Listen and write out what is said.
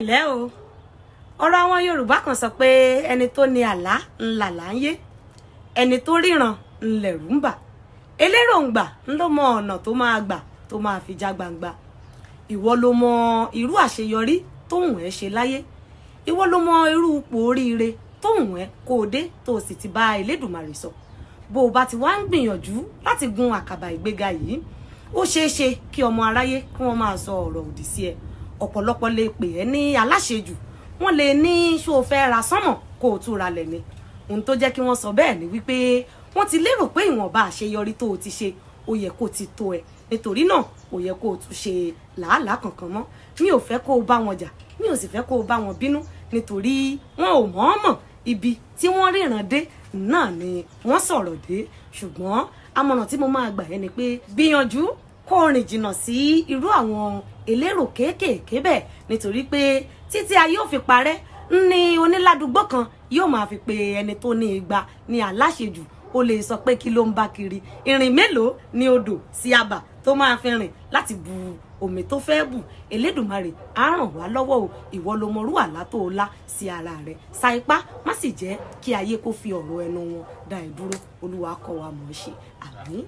Ǹlẹ́ o. Ọ̀rọ̀ àwọn Yorùbá kan sọ pé ẹni tó ní àlá ńlá là ń yé, ẹni tó ríran ńlẹ̀rù ń bà, eléròǹgbà ńlọ mọ ọ̀nà tó máa gbà tó máa fi já gbangba. Ìwọ ló mọ irú àṣeyọrí tóhùn ẹ́ ṣe láyé, ìwọ ló mọ irú ipò oríire tóhùn ẹ́ kó o dé tó o sì ti bá Elédùmarè sọ. Bó o bá ti wá ń gbìyànjú láti gun àkàbà ìgbéga yìí, ó ṣeé ṣe kí ọmọ aráyé kí wọ́n máa sọ ọ̀rọ̀ òdì sí ẹ. Ọ̀pọ̀lọpọ̀ lè pè ẹ́ ní aláṣejù, wọ́n lè ní ṣó o fẹ́ ra sánmọ̀ kó o tún ra lẹ̀ ni. Ohun tó jẹ́ kí wọ́n sọ bẹ́ẹ̀ ni wípé wọ́n ti lérò pé ìwọ̀nba àṣeyọrí tó o ti ṣe, ó yẹ kó ti tó ẹ, nítorí náà kò yẹ kó o tún ṣe làálàá kankan mọ́. Mi ò fẹ́ kó o bá wọn jà, mi ò sì fẹ́ kó o bá wọn bínú, nítorí wọn ò mọ̀ọ́mọ̀. Ibi tí wọ́n ríran dé náà ni wọ́n sọ̀rọ̀ dé. Ṣùgbọ́n àmọ̀ràn tí mo máa gbà ẹ́ ni pé gbìyànjú kó o rìn jìnnà sí irú àwọn elérò kéékèèké bẹ́ẹ̀, nítorí pé títí ayé ò fi parẹ́ ní oníládùúgbò kan yóò máa fi pe ẹni tó ní igba ní aláṣejù. Ó lè sọ pé kí ló ń bá kiri, ìrìn mélòó ní odò sí àbà tó máa fi rìn láti bu omi tó fẹ́ bù. Elédùmarè á ràn wá lọ́wọ́ o. Ìwọ ló mọrú àlá tó o lá sí ara rẹ̀. Sa ipá, má sì jẹ́ kí ayé kó fi ọ̀rọ̀ ẹnu wọn dá ẹ dúró. Olúwa kọ́ wa mọ̀ ọ́ ṣe. Àmín.